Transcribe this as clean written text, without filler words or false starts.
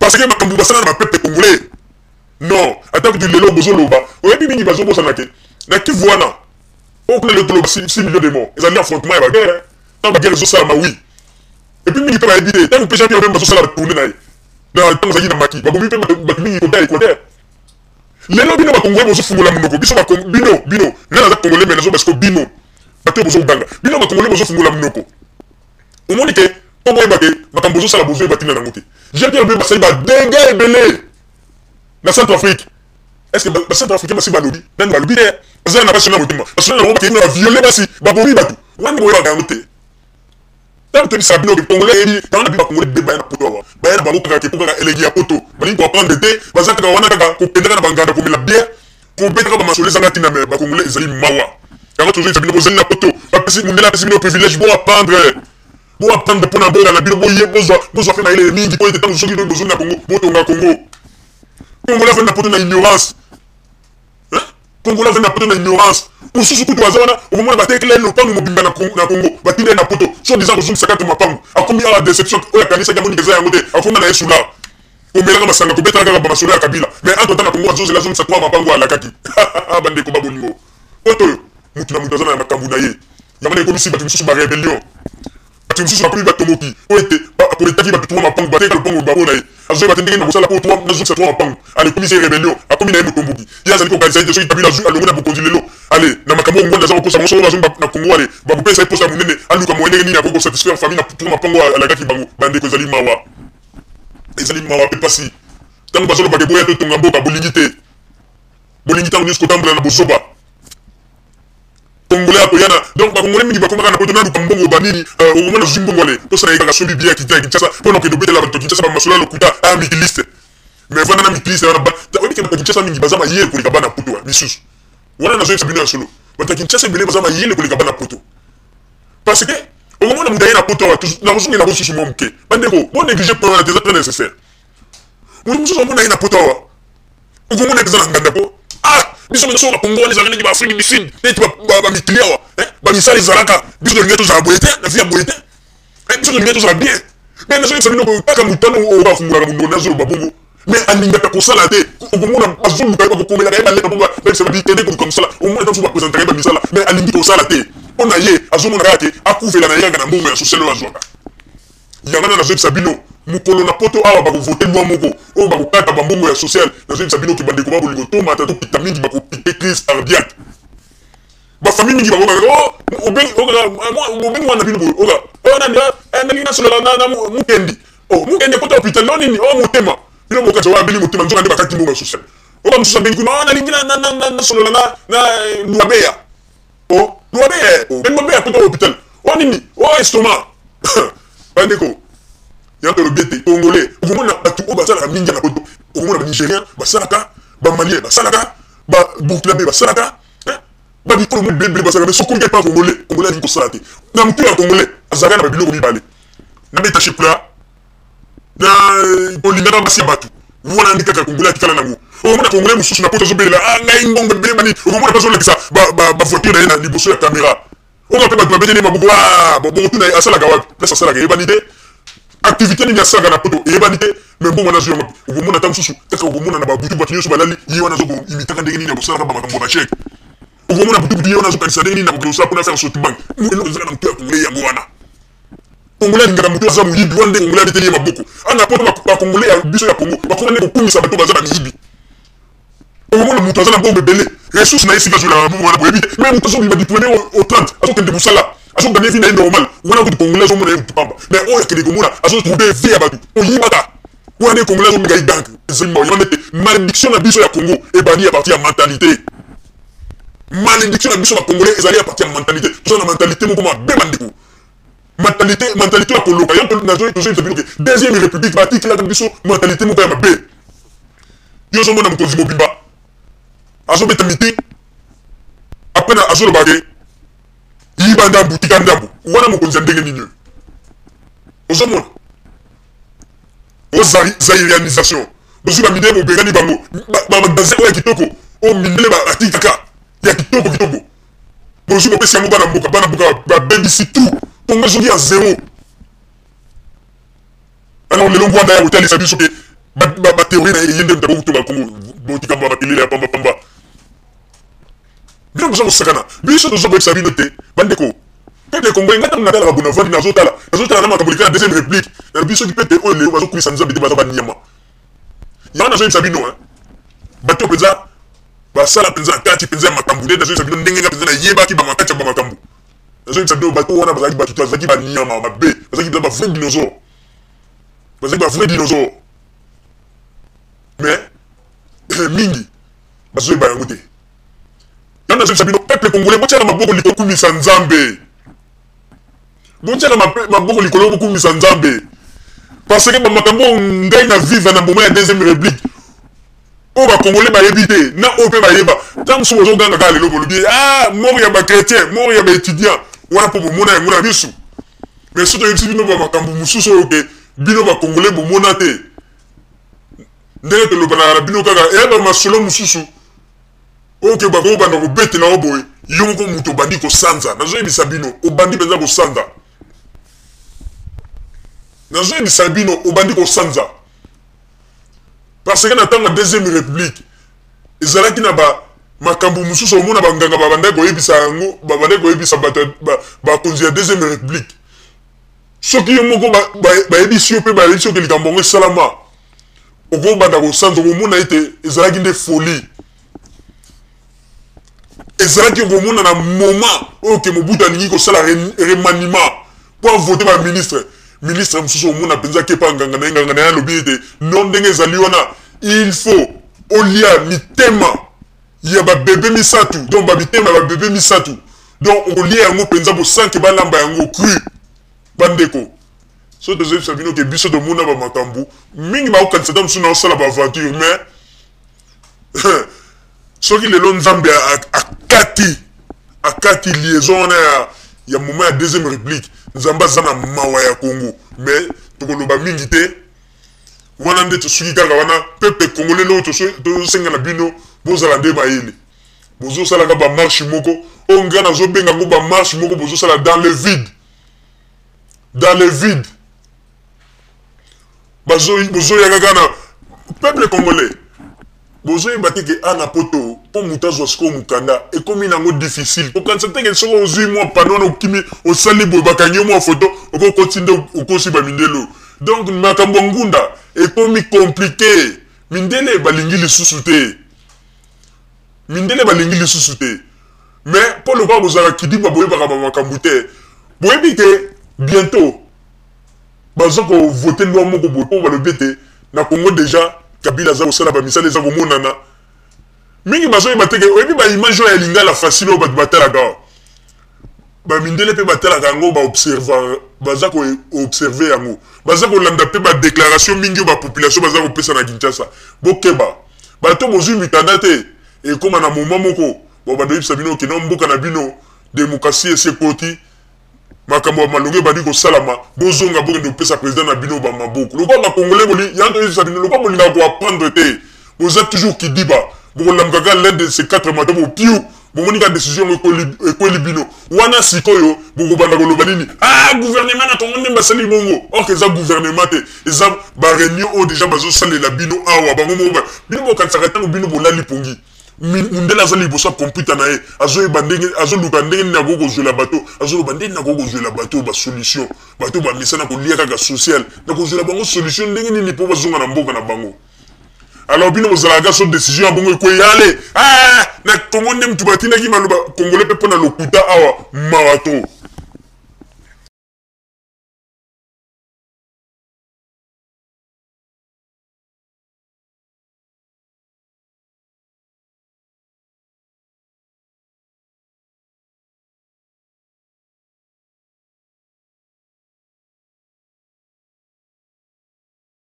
Parce que makambo basala na ba peuple congolais. Non, ata kutu lelo bozoloba, oyebi mingi bazobosana ke na Kivu wana oyo kuna lelo toloba 6 millions de morts ezali affrontement ya ba guerre. Ntango ba guerre ezosalama oui. Et puis mingi mpe bayebi te ntango mpe Jean-Pierre Bemba azosala ba tournée na ye na ntango azalaki na Maki babomi mpe bato mingi kota ya Equateur. Lelo bino ba congolais bozofungola monoko biso ba bino bino nga naza congolais mais nazoba siko bino bato oyo bozoganga bino ba congolais bozofungola monoko omoni ke mpo boyeba ke makambo bozosala bozoyeba ntina nango te. Jean Pierre Bemba asali ba dégâts ebele na Centre Afrique. Est ce que ba Centre africain basi balobi nani balobi te baza na basi na motema basala na bango bakei na viole basi babomi bato wana boyebaka yango te. Ntango toyebisaka bino ke congolais ayebi yango na bino ba congolais ebele baya na poto awa baya na bango kaka ke mpo kaka elengi ya poto balingi ko apprendre te baza kaka wana kaka kokendaka na banganda komela bière kobetaka ba masolo ezanga ntina mais ba congolais ezali mawa yango tozoyebisa bino bozali na poto bapesi mundele apesi bino privilège bo apprendre bo apprendre mpo na mboka na bino boye bozwa bozwa mpe mayele mingi mpo ete ntango soki bozongi na Congo botonga Congo. Congolais afandi na poto na ignorance. Hein? Congolais azali na poto na ignorance. Mosusu kutu aza wana okomona batekela ye lopango mobimba na Congo, batinda ye na poto soit disant kozongisa kaka mapango. Akomi awa deception oyo akanisaki amoni eza yango te, akomi na ye soulard. Komelaka masanga, kobetaka kaka ba masolo ya Kabila. Mais entre temps na Congo azozela azongisa trois mapango alakaki. Bandeko ba bolingo. Poto oyo mutu na mutu aza na makambo na ye. Yango nde ekomisi bato misusu ba rebellion. Bato mosusu bakomi batomboki mpo ete akoletaki bato trois mapangu, bateka lopango bango na ye. Azoyeba te ndenge nini nakosala mpo trois nazongisa trois mapangu. Ale ekomisi ye rebellion, akomi na ye motomboki. Ye azali kokanisa ete soki Kabila azui alongwe na bokonzi lelo, ale na makambo oyo Ngwanda aza kokosa bango, soki bazongi na Congo ale bakopesa ye poste ya monene, aluka moyen ndenge nini akoki ko satisfaire famille na trois mapangu oyo alakaki bango. Bandeko ezali mawa. Ezali mawa mpe pasi. Tango bazoloba ke boya totonga mboka, bolingi te. Bolingi tango nionso kotambola na bozoba. Congolais akoya na donc ba congolais mingi bakomaka na poto naluka mbongo ba nini euh, okomona azwi mbongo ale posa na ye kaka asombi billet ya kita ya Kinshasa mpo na kokende obetela bato ya Kinshasa ba masolo ya lokuta aya mikiliste mais vanda na mikiliste wana ba oyebi ke bato ya Kinshasa mingi baza mayele koleka bana poto ya misusu wana nazoyebisa bino ya solo bato ya Kinshasa ebele baza mayele koleka bana poto parce que okomona moto aye na poto awa nakozongela yango lisusu mwa moke bandeko bo néglige point wana te eza très nécessaire moto mosusu omona ye na poto awa okomona eza na nganda po ah biso biso ba Congo wana ezalaka ndenge ba Afrique du Sud neti ba mikili awa ba misala ezalaka biso tolingi tozala boye te na vie ya boye te biso tolingi tozala bien mais nazoyebisa bino kaka motano oyo bafungolaka monoko nazoloba bongo mais alingaka kosala te okomona bazoluka ye bakokomelaka ye baleta mpo bayebisa babi kende koluka mosala omona ata mosusu bapresentaka ye bamisala mais alingi kosala te mpo na ye azomona kaka ke akufela na ye kaka na mbongo ya social oyo azwaka Yango wana nazoyebisa bino, mokolo na poto awa bako voter loi moko oyo bakokata ba mbongo ya social, nazoyebisa bino ke bandeko ba bolingo tomata tokita mingi bako piquer crise cardiaque. Ba famille mingi bakokaka oh obengi okaka obengi mwana bino boye oka oh nani eh nalingi nasolola na na mukendi oh mukendi akota hôpital no nini oh motema bino bokanisa oyo abeli motema nzoka nde bakati mbongo ya social oka mosusu abengi kuna oh nalingi na na na nasolola na na Luabeya Oh, Luabeya oh Luabeya akota hôpital oh nini oh estomac bandeko yango tolobi ete congolais okomona bato oyo basalaka mingi na poto okomona banigérien basalaka bamalien basalaka baburkinabe basalaka babikolo mo ebele basalaka mais soki epa congolais congolais alingi kosala te na motu ya congolais azalaka na babiloko mibale na beta plat na kolingaka basi ya bato wana nde kaka congolais atikala nango okomona congolais mosusu na poto azobelela ah ngai mbongo ebele bani okomona mpe azolakisa bavoiture na ye na liboso ya kamera oyo mpe bato babeteli ye maboko ah, bokotuna ye asalaka wapi place asalaka eyebani te activité nini asalaka na poto eyebani te mais mbongo wana azwi yango wapi okomona ata mosusu kaka okomona na babutu bato nyonso balali ye wana azokoimitaka ndenge nini akosalaka bamakambo ya bacheke okomona butu butu ye wana azokanisa ndenge nini akokende kosala mpona asala sotibank eloko ezaka na motu ya congolais yango wana Congolais alingaka moto aza moyibi wana nde congolais abeteli ye maboko ana poto ba congolais ya biso ya Congo bakoma nde kokumisa bato baza ba miyibi okomona moto aza na mbongo ebele ressource na ye esika azwelaka mbongo wana boyebi te mais moto azobima du premier au 30 azokende mosala azoganye vie na ye normal wana kutu congolais azomona ye motu pamba mais oyo akende komona azotrouve vie ya bato oyibaka wana nde congolais azobenga ye gang ezali mawa yango nde malédiction na biso ya Congo ebandi ya partir ya mentalité malédiction na biso ba congolais ezali ya partir ya mentalité toza na mentalité moko mabe bandeko Mentalite mentalite ya koloka yango nazo tozo bino ke deuxième république batikelaka biso mentalite moko ya mabe. Yo ozomona mokonzi mobimba azobeta meeting après na azoloba ke yiba ndambu tika ndambu wana mokonzi ya ndenge nini oyo ozomona o zairianisation bozwi bamindele bobengani bango bamagasin oyo ya kitoko oyo mindele batikaka ya kitoko kitoko Bozui bopesi yango bana mboka, bana mboka babebisi tout. Congo ezongi ya zero. Alors lelo Ngwanda ya kotalisa biso ke Ba théorie na ye, ye nde moto akoki Kongo. Botika ba makelele ya pamba pamba. Bino boza kosakana, biso toza koyebisa bino te. Bandeko, peuple congolais, ngai ntango natalaka boye, navandi, nazotala, nazotala na makambo leka na Deuxième République, nalobi soki peuple oyo lelo bazokumisa Nzambe te, baza banyama. Yango nazoyebisa bino, bato mpenza basala mpenza na kati mpenza ya makambo nde nazoyebisa bino ndenge nga mpenza nayebaki bamakati ya bamakambo. Nazoyebisa bino, bato wana bazalaki bato te, bazalaki banyama mabe, bazalaki mpenza bavrai dinosaure, bazalaki bavrai dinosaure. Mais mingi bazoyeba yango te. Yango nazoyebisa bino, peuple congolais, botiaka maboko likolo, kumisa Nzambe. Botiaka maboko likolo, bokumisa Nzambe, parce que bamakambo oyo ngai na vivre na moment ya Deuxième République, oyo bacongolais bayebi te, na oyo mpe bayeba, ntango mosusu bozoganga kaka lelo, bolobi: "Ah, mort ya bachrétien, mort ya baétudiant wana", mpo bomona yango na misu. Mais soki toyebisi bino bamakambo mosusu oyo ke bino bacongolais bomona te, ndenge tolobanaka na bino kaka, eya bamasolo mosusu oyo ke bakobanda kobetela yo boye, yo moko moto obandi kosanza. Nazoyebisa bino, obandi mpenza kosanza. Nazoyebisa bino, obandi kosanza, parce que na ntango ya Deuxième République ezalaki na ba makambo mosusu. Omona banganga babandaki koyebisa yango, babandaki koyebisa bato, bakonzi ya Deuxième République. Soki yo moko bayebisi yo mpe bayebisi yo ke likambo yango esalama, okobanda kosanza, okomona ete ezalaki nde folie. Ezalaki okomona na moment oyo ke Mobutu alingi kosala remaniement mpo avote baministre, ministre mosusu omona mpenza kepa nganga na ye, nganga na ye alobi ete non, ndenge ezali wana, il faut olia mitema ya babebe misato. Donc bamitema ya babebe misato, donc okolia yango mpenza bosanke, balamba yango cru. Bandeko, so tozoyebisa bino ke biso tomona bamakambo mingi, bakokanisa ta mosusu na osala baaventure. Mais soki lelo Nzambe akati liaison wana ya moment ya Deuxième République, Nzambe aza na mawa ya Congo. Mais tokoloba mingi te wana, nde tosuki kaka wana. Peuple congolais, loko tozosenga na bino, bozala nde mayele. Bozosalaka bamarche moko oyo ngai nazobenga yango bamarche moko bozosala dans le vide, dans le vide. Bozoya kaka na peuple congolais, bozoyeba te ke a na poto, mpo moto azwa sikoyo mokanda ekomi nango difficile. Kokanisa te ke soki ozwi mwa pano wana, okimi, osali boye, bakangi yo mwa foto, okokoti nde okosi bamindele. Donc makambo ya ngunda ekomi compliqué. Mindele balingi lisusu te, mindele balingi lisusu te. Mais mpo lokola bozalaka kidimba, boyebaka bamakambo te, boyebi ke bientôt baza kovote loi moko boye, mpo balobi ete na Congo déjà Kabila aza kosala bamisala eza komonana mingi. Bazoyeba te ke oyebi baimage oyo ya Lingala Facile oyo bato batalaka, bamindele mpe batalaka yango, baobserve, baza koobserve yango, baza kolanda mpe badéclaration mingi oyo bapopulation baza kopesa na Kinshasa. Bokeba, bato bozwi mikanda te, ekóma na moment moko bo badoyebisa bino okende mboka na bino, démocratie esi ekoti, makambo ya malongo ebandi kosalama, bozonga, bokende kopesa président na bino bamaboko. Lokola bacongolais boli yango, toyebisa bino, lokola bolingaka koapprendre te, boza toujours kidiba, bokolamukaka kaka l'un de ces quatre matin, bopiu, bomoni kaka décision yango ekweli bino wana. Sikoyo bokobanda koloba nini? Ah, gouvernement na Kongo nde basali bongo. Or eza gouvernement te, eza baréunion oyo déjà bazosalela bino awa bango moko. Bino bokanisaka ntango bino bolali pongi, mundele aza liboso ya computer na ye, azoyeba ndenge azoluka ndenge nini akoki kozwela bato, azoloba ndenge nini akoki kozwela bato basolution. Bato bamesana kolia kaka social, na kozwela bango solution ndenge nini mpo bazonga na mboka na bango. Alors bino bozalaka so décision ya bongo ekweyi, ale ah, na Kongo nde mutu batindaki maloba congolais mpe mpo na lokuta awa, mawa to.